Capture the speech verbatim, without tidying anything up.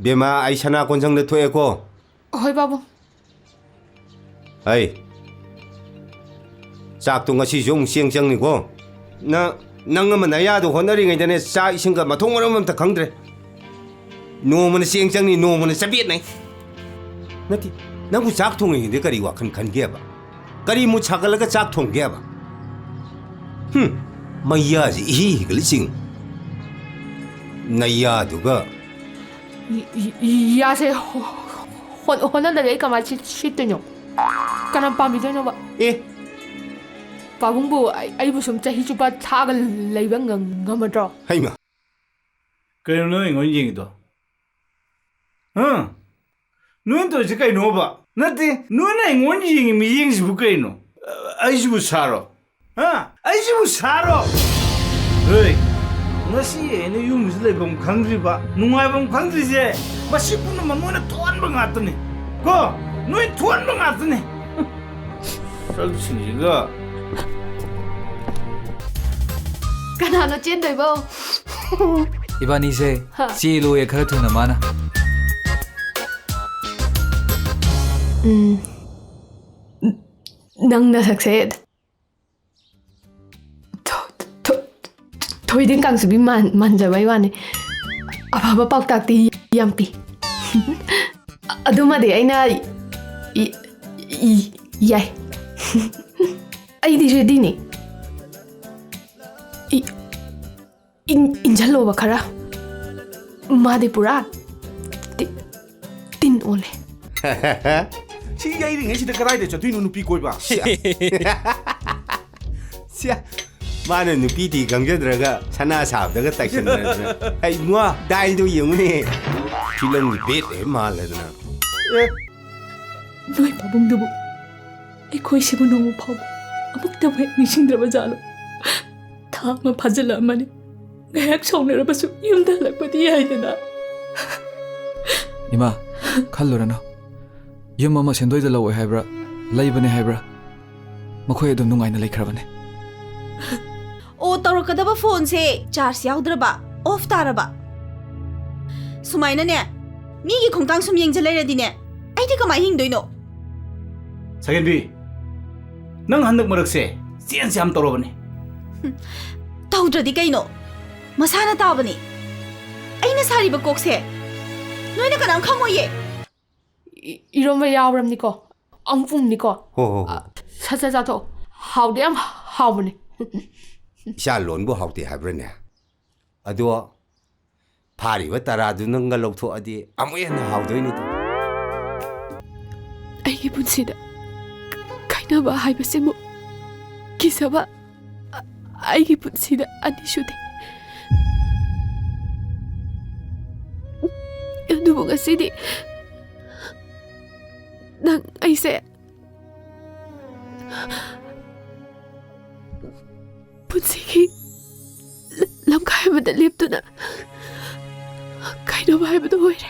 ꯕꯦꯝꯃ, ꯑꯩ ꯁꯅꯥ ꯀꯣꯟꯖꯪꯗ ꯊꯣꯛꯑꯦꯀꯣ꯫ ꯍꯣꯏ, ꯄꯥꯕꯨꯡ꯫ ꯑꯩ ꯆꯥꯛꯇꯣ ꯉꯁꯤꯁꯨ ꯑꯃꯨꯛ ꯆꯦꯡ ꯆꯪꯅꯤꯀꯣ꯫ ꯅꯪ, ꯅꯪ ꯑꯃ ꯅꯌꯥꯗꯣ ꯍꯣꯠꯅꯔꯤꯉꯩꯗꯅꯦ, ꯆꯥꯛ ꯏꯁꯤꯡꯒ ꯃꯊꯣꯡ ꯃꯔꯝ ꯑꯝꯇ ꯈꯪꯗ꯭ꯔꯦ꯫ ꯅꯣꯡꯃꯅ ꯆꯦꯡ ꯆꯪꯅꯤ, ꯅꯣꯡꯃꯅ ꯆꯕꯦꯠꯅꯩ꯫ ꯅꯠꯇꯦ, ꯅꯪꯕꯨ ꯆꯥꯛ ꯊꯣꯡꯉꯤꯉꯩꯗ ꯀꯔꯤ ꯋꯥꯈꯜ ꯈꯟꯒꯦꯕ? ꯀꯔꯤ ꯃꯨꯠ ꯁꯥꯒꯠꯂꯒ ꯆꯥꯛ ꯊꯣꯡꯒꯦꯕ? ꯍꯨꯝ, ꯃꯩꯌꯥꯁꯤ ꯏꯍꯤ ꯍꯤꯒꯠꯂꯤ ꯆꯤꯡ꯫ ꯅꯩꯌꯥꯗꯨꯒ꯫ ꯏ-, ꯏ-, ꯏ-, ꯌꯥꯁꯦ ꯍꯣ-, ꯍꯣ-, ꯍꯣꯠꯅꯗ꯭ꯔꯗꯤ ꯑꯩ ꯀꯃꯥꯏꯅ ꯁꯤꯠ-, ꯁꯤꯠꯇꯣꯏꯅꯣ? ꯀꯅꯥ ꯄꯥꯝꯕꯤꯗꯣꯏꯅꯣꯕ? ꯑꯦ꯫ ꯄꯥꯕꯨꯡꯕꯨ ꯑꯩ-, ꯑꯩꯕꯨ ꯁꯨꯝ ꯆꯍꯤ ꯆꯨꯞꯄ ꯊꯥꯒ ꯂꯩꯕ ꯉꯝ-, ꯉꯝꯃꯗ꯭ꯔꯣ? ꯍꯩꯃꯥ꯫ ꯀꯩꯅꯣ ꯅꯣꯏ ꯑꯩꯉꯣꯟꯗ ꯌꯦꯡꯉꯤꯗꯣ? ꯍꯥ? ꯅꯣꯏꯅ ꯇꯧꯔꯤꯁꯦ ꯀꯩꯅꯣꯕ? ꯅꯠꯇꯦ, ꯅꯣꯏꯅ ꯑꯩꯉꯣꯟꯗ ꯌꯦꯡꯉꯤ ꯃꯤꯠꯌꯦꯡꯁꯤꯕꯨ ꯀꯩꯅꯣ? ꯑ-, ꯑꯩꯁꯤꯕꯨ ꯁꯥꯔꯣ? ꯍꯥ? ꯑꯩꯁꯤꯕꯨ ꯁꯥꯔꯣ? ꯍꯣꯏ, ꯉꯁꯤ ꯑꯩꯅ ꯌꯨꯝꯁꯤꯗ ꯂꯩꯐꯝ ꯈꯪꯗ꯭ꯔꯤꯕ, ꯅꯨꯡꯉꯥꯏꯐꯝ ꯈꯪꯗ꯭ꯔꯤꯁꯦ, ꯃꯁꯤ ꯄꯨꯝꯅꯃꯛ ꯅꯣꯏꯅ ꯊꯣꯛꯍꯟꯕ ꯉꯥꯛꯇꯅꯤ꯫ ꯀꯣ? ꯅꯣꯏ ꯊꯣꯛꯍꯟꯕ ꯉꯥꯛꯇꯅꯤ꯫ ꯁꯛꯁꯤꯡꯁꯤꯒ꯫ ꯀꯅꯥꯅꯣ ꯆꯦꯟꯗꯣꯏꯕꯣ? ꯏꯕꯥꯅꯤꯁꯦ ꯍꯥ꯫ ꯆꯦꯜꯂꯣꯌꯦ ꯈꯔ ꯊꯨꯅ ꯃꯥꯅ꯫ ꯎꯝ꯫ ꯅꯪ ꯅꯁꯛꯁꯦ ꯊꯣ-, ꯊꯣ-, ꯊꯣꯏꯗꯤꯡ ꯀꯥꯡꯁꯨꯕꯤ ꯃꯥꯟ-, ꯃꯥꯟꯖꯕꯩ ꯋꯥꯅꯤ꯫ ꯑꯐꯕ ꯄꯥꯎꯇꯥꯛꯇꯤ ꯌꯥꯝ ꯄꯤ꯫ ꯑꯗꯨꯃꯗꯤ ꯑꯩꯅ ꯏ-, ꯏ-, ꯌꯥꯏ꯫ ꯑꯩꯗꯤ ꯔꯦꯗꯤꯅꯤ꯫ ꯏ-, ꯏꯟ-, ꯏꯟꯖꯜꯂꯣꯕ ꯈꯔ꯫ ꯃꯥꯗꯤ ꯄꯨꯔꯥ ꯇꯤ-, ꯇꯤꯟ ꯑꯣꯜꯂꯦ꯫ ꯁꯤ ꯌꯩꯔꯤꯉꯩꯁꯤꯗ ꯀꯗꯥꯏꯗ ꯆꯠꯇꯣꯏꯅꯣ ꯅꯨꯄꯤ ꯀꯣꯏꯕ? ꯁꯤꯌꯥ꯫ ꯁꯤꯌꯥ꯫ ꯃꯥꯅ ꯅꯨꯄꯤ ꯊꯤ ꯈꯪꯖꯗ꯭ꯔꯒ ꯁꯅꯥ ꯁꯥꯕꯗꯒ ꯇꯥꯏꯁꯟꯅꯗꯅ꯫ ꯍꯩ ꯃꯥ, ꯗꯥꯏꯜꯗꯣ ꯌꯦꯡꯉꯨꯅꯦ꯫ ꯐꯤꯂꯝꯒꯤ ꯕꯦꯠ ꯍꯦꯛ ꯃꯥꯜꯂꯗꯅ꯫ ꯑꯦ꯫ ꯅꯣꯏ ꯄꯥꯕꯨꯡꯗꯨꯕꯨ ꯑꯩꯈꯣꯏꯁꯤꯕꯨ ꯅꯣꯡꯃ ꯐꯥꯎꯕ ꯑꯃꯨꯛꯇꯕꯨ ꯍꯦꯛ ꯅꯤꯡꯁꯤꯡꯗ꯭ꯔꯕ ꯖꯥꯠꯂꯣ? ꯊꯥ ꯑꯃ ꯐꯥꯖꯤꯜꯂꯛꯑꯃꯅꯤ꯫ ꯉꯥꯏꯍꯥꯛ ꯁꯥꯎꯅꯔꯕꯁꯨ ꯌꯨꯝꯗ ꯍꯜꯂꯛꯄꯗꯤ ꯌꯥꯏꯗꯅ꯫ ꯏꯃꯥ, ꯈꯜꯂꯨꯔꯅꯨ꯫ ꯌꯨꯝ ꯑꯃ ꯁꯦꯟꯗꯣꯏꯗ ꯂꯧꯋꯦ ꯍꯥꯏꯕ꯭ꯔꯥ, ꯂꯩꯕꯅꯦ ꯍꯥꯏꯕ꯭ꯔꯥ, ꯃꯈꯣꯏ ꯑꯗꯨꯝ ꯅꯨꯡꯉꯥꯏꯅ ꯂꯩꯈ꯭ꯔꯕꯅꯦ꯫ ꯑꯣ, ꯇꯧꯔꯛꯀꯗꯕ ꯐꯣꯟꯁꯦ ꯆꯥꯔꯖ ꯌꯥꯎꯗ꯭ꯔꯕ, ꯑꯣꯐ ꯇꯥꯔꯕ꯫ ꯁꯨꯃꯥꯏꯅꯅꯦ, ꯃꯤꯒꯤ ꯈꯣꯡꯊꯥꯡ ꯁꯨꯝ ꯌꯦꯡꯖ ꯂꯩꯔꯗꯤꯅꯦ, ꯑꯩꯗꯤ ꯀꯃꯥꯏꯅ ꯍꯤꯡꯗꯣꯏꯅꯣ? ꯁꯒꯦꯟꯕꯤ, ꯅꯪ ꯍꯟꯗꯛ ꯃꯔꯛꯁꯦ ꯆꯦꯟꯖ ꯌꯥꯝ ꯇꯧꯔꯕꯅꯤ꯫ ꯇꯧꯗ꯭ꯔꯗꯤ ꯀꯩꯅꯣ? ꯃꯁꯥꯅ ꯇꯥꯕꯅꯤ꯫ ꯑꯩꯅ ꯁꯥꯔꯤꯕ ꯀꯣꯛꯁꯦ ꯅꯣꯏꯅ ꯀꯅꯥꯝ ꯈꯪꯉꯣꯏꯌꯦ꯫ ꯏ- ꯏꯔꯣꯝꯕ ꯌꯥꯎꯔꯝꯅꯤꯀꯣ? ꯑꯃꯨꯛ ꯄꯨꯝꯅꯤꯀꯣ? ꯍꯣ ꯍꯣ ꯍꯣ꯫ ꯁꯠ ꯁꯠ ꯆꯥꯊꯣꯛ꯫ ꯍꯥꯎꯗꯤ ꯌꯥꯝ ꯍꯥꯎꯕꯅꯦ꯫ ꯏꯆꯥ ꯂꯣꯟꯕꯨ ꯍꯥꯎꯇꯦ ꯍꯥꯏꯕ꯭ꯔꯅꯦ? ꯑꯗꯣ ꯐꯥꯔꯤꯕ ꯇꯔꯥꯗꯨ ꯅꯪꯒ ꯂꯧꯊꯣꯛꯑꯗꯤ ꯑꯃꯨꯛ ꯍꯦꯟꯅ ꯍꯥꯎꯗꯣꯏꯅꯤꯗꯣ꯫ ꯑꯩꯒꯤ ꯄꯨꯟꯁꯤꯗ ꯈꯥꯏꯅꯕ ꯍꯥꯏꯕꯁꯤꯃꯨꯛ ꯀꯤꯖꯕ ꯑꯩꯒꯤ ꯄꯨꯟꯁꯤꯗ ꯑꯅꯤꯁꯨꯗꯦ꯫ ꯑꯗꯨꯕꯨ ꯉꯁꯤꯗꯤ ꯅꯪ ꯑꯩꯁꯦ ꯄꯨꯟꯁꯤꯒꯤ ꯂꯝꯈꯥꯏ ꯑꯃꯗ ꯂꯦꯞꯇꯨꯅ ꯈꯥꯏꯅꯕ ꯍꯥꯏꯕꯗꯨ ꯑꯣꯏꯔꯦ꯫